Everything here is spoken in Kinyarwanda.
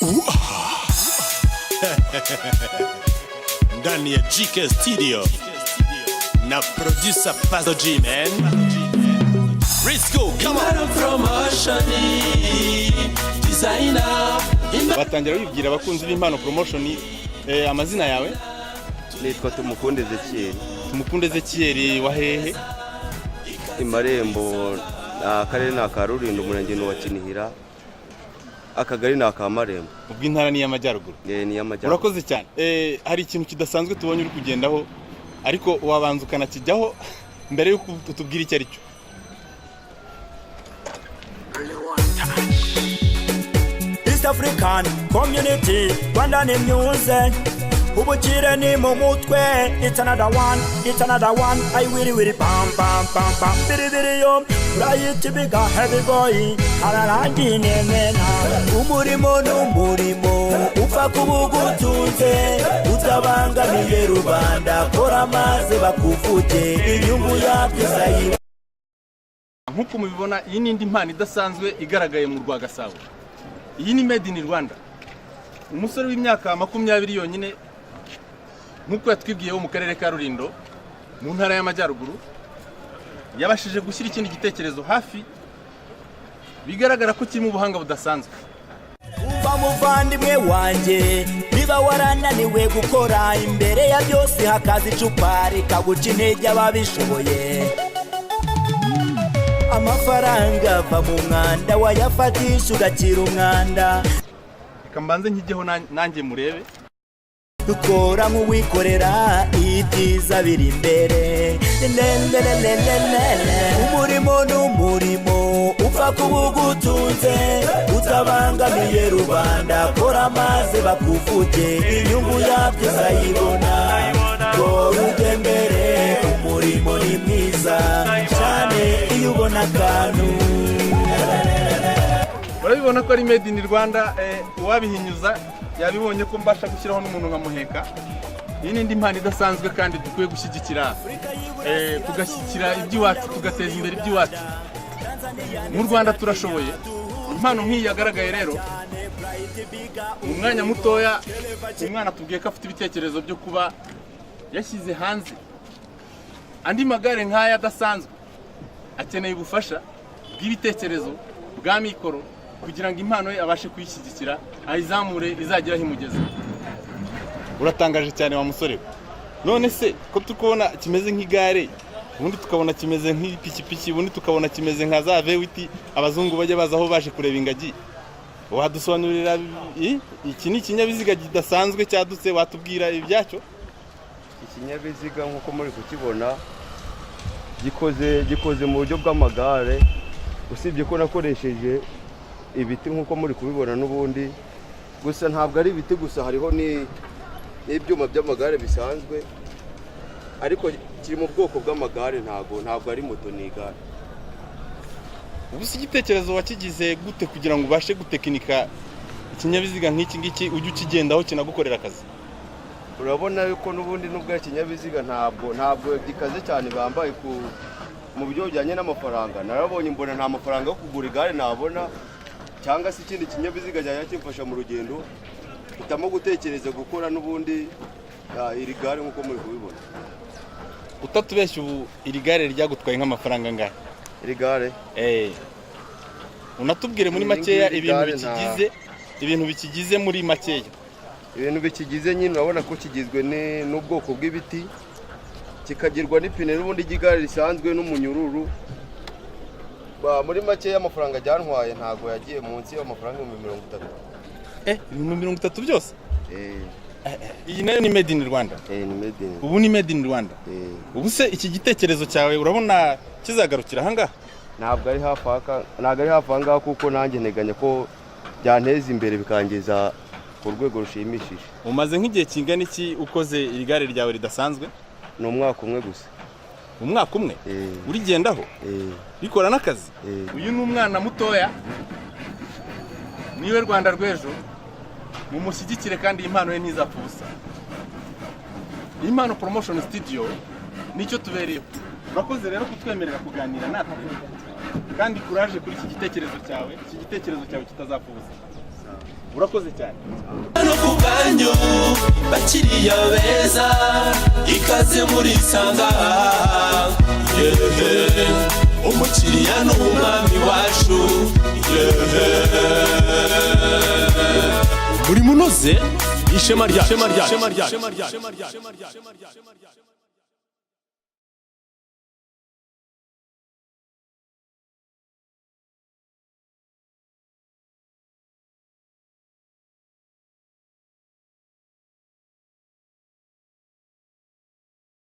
Uaha. Ndani ya GK Studio na producer Pazo G, man. Let's go, come on. Promotion designer. Batangira wibwira abakunzi b'Impano Promotion, amazina yawe? Nitwa Tumukunde Ezekiyeli. Tumukunde Ezekiyeli wa hehe? Imarembo, akarere ni aka Rulindo, umurenge ni uwa Kinihira, akagari ni aka Marembo. Ubwo intara ni iy'Amajyaruguru? Ni iy'Amajyaruguru. Urakoze cyane. Hari ikintu kidasanzwe tubonye uri kugendaho, ariko wabanza ukanakijyaho mbere y'uko utubwira icyo ari cyo. East African Community, Rwanda ni music. Ubukire ni mu mutwe. It's another one, it's another one. I wiri wiri pam pam pam pam. Biri biri yo. Urayita biga heavy boy. Kararangi nemena. Umurimo n'umurimo upfa kuba ugutunze utabangamiye rubanda. Kora maze bakuvuge, inyungu yabyo uzayiba. Nk'uko mubibona, iyi ni indi mpano idasanzwe igaragaye mu rwa Gasabo. Iyi ni made in Rwanda. Umusore w'imyaka 20 yonyine, nk'uko yatwibwiye, wo mu karere ka Rulindo mu ntara y'Amajyaruguru, yabashije gushyira ikindi gitekerezo hafi, bigaragara ko kirimo ubuhanga budasanzwe. Umva muvandimwe wanjye, niba warananiwe gukora, imbere ya byose hakaza icupa rikaguca intege. Ababishoboye, amafaranga ava mu mwanda, wayafatisha ugakira umwanda. Reka mbanze nkijyeho nanjye murebe. Dukora nk'uwikorera, ibyiza biri imbere. Lelelelelele. Umurimo n'umurimo upfa kuba ugutunze utabangamiye rubanda. Kora maze bakuvuge, inyungu yabyo uzayibona. Kora ujye mbere, umurimo ni mwiza cyane iyo ubona akantu. Urabibona ko ari made in Rwanda. Uwabihinyuza yabibonye ko mbasha gushyiraho n'umuntu nkamuheka. Iyi ni indi mpano idasanzwe kandi dukwiye gushyigikira, tugashyigikira iby'iwacu, tugateza imbere iby'iwacu. Mu Rwanda turashoboye. Impano nk'iyi yagaragaye rero mu mwanya mutoya, umwana atubwiye ko afite ibitekerezo byo kuba yashyize hanze andi magare nk'aya adasanzwe. Akeneye ubufasha bw'ibitekerezo, bwa mikoro, kugira ngo impano ye abashe kuyishyigikira, ayizamure, izagere aho imugeza. Uratangaje cyane wa musore we. None se ko turi kubona kimeze nk'igare, ubundi tukabona kimeze nk'ipikipiki, ubundi tukabona kimeze nka za V8 abazungu bajya baza aho baje kureba ingagi, wadusobanurira iki ni ikinyabiziga kidasanzwe cyadutse? Watubwira ibyacyo? Ikinyabiziga nk'uko muri kukibona gikoze mu buryo bw'amagare, usibye ko nakoresheje ibiti nk'uko muri kubibona n'ubundi. Gusa ntabwo ari ibiti gusa, hariho n'ibyuma by'amagare bisanzwe, ariko kiri mu bwoko bw'amagare. Ntabwo ari moto, ni igare. Ubu se igitekerezo wakigize gute kugira ngo ubashe gutekinika ikinyabiziga nk'iki ngiki, ujye ukigendaho kinagukorera akazi? Urabona yuko n'ubundi nubwo ari ikinyabiziga, ntabwo gikaze cyane bambaye ku mu buryo bujyanye n'amafaranga. Narabonye mbona nta mafaranga yo kugura igare nabona cyangwa se ikindi kinyabiziga cyajya kimfasha mu rugendo, hitamo gutekereza gukora n'ubundi iri gare nk'uko muri kubibona. Utatubeshya, ubu iri gare ryagutwaye nk'amafaranga angahe? Iri gare? Unatubwire muri Iri makeya ngiri ibintu gare bikigize, ibintu bikigize muri makeya. Ibintu bikigize nyine, urabona ko kigizwe n'ubwoko bw'ibiti, kikagirwa n'ipine n'ubundi ry'igare risanzwe n'umunyururu. Muri makeya, amafaranga ryantwaye ntabwo yagiye munsi y'amafaranga 30,000. 30,000 byose? Eh. Iyi nayo ni made in Rwanda? Eh, ni made in. Ubu ni made in Rwanda? Eh. Ubu se iki gitekerezo cyawe urabona kizagarukira ahangaha? Ntabwo ari hafi aha ngaha, kuko nanjye nteganya ko byanteza imbere bikangeza ku rwego rushimishije. Umaze nk'igihe kingana iki ukoze iri gare ryawe ridasanzwe? Ni umwaka umwe gusa. Umwaka umwe? Eh. Urigendaho? Eh. Rikora n'akazi? Eh. Uyu ni umwana mutoya, niwe Rwanda rw'ejo. Mumushyigikire kandi iyi mpano ye ntizapfa ubusa. Impano Promotion Studio nicyo tubereyeho. Urakoze rero kutwemerera kuganira natwe, kandi kuraje kuri iki gitekerezo cyawe, iki gitekerezo cyawe kitazapfa ubusa. Urakoze cyane. No ku bwanyu bakiriya beza, ikaze muri Sanga. Yehe, umukiriya ni umwami wacu. Yehe, umurimo unoze, ishema ryacu, ishema ryacu, ishema ryacu, ishema ryacu, ishema ryacu.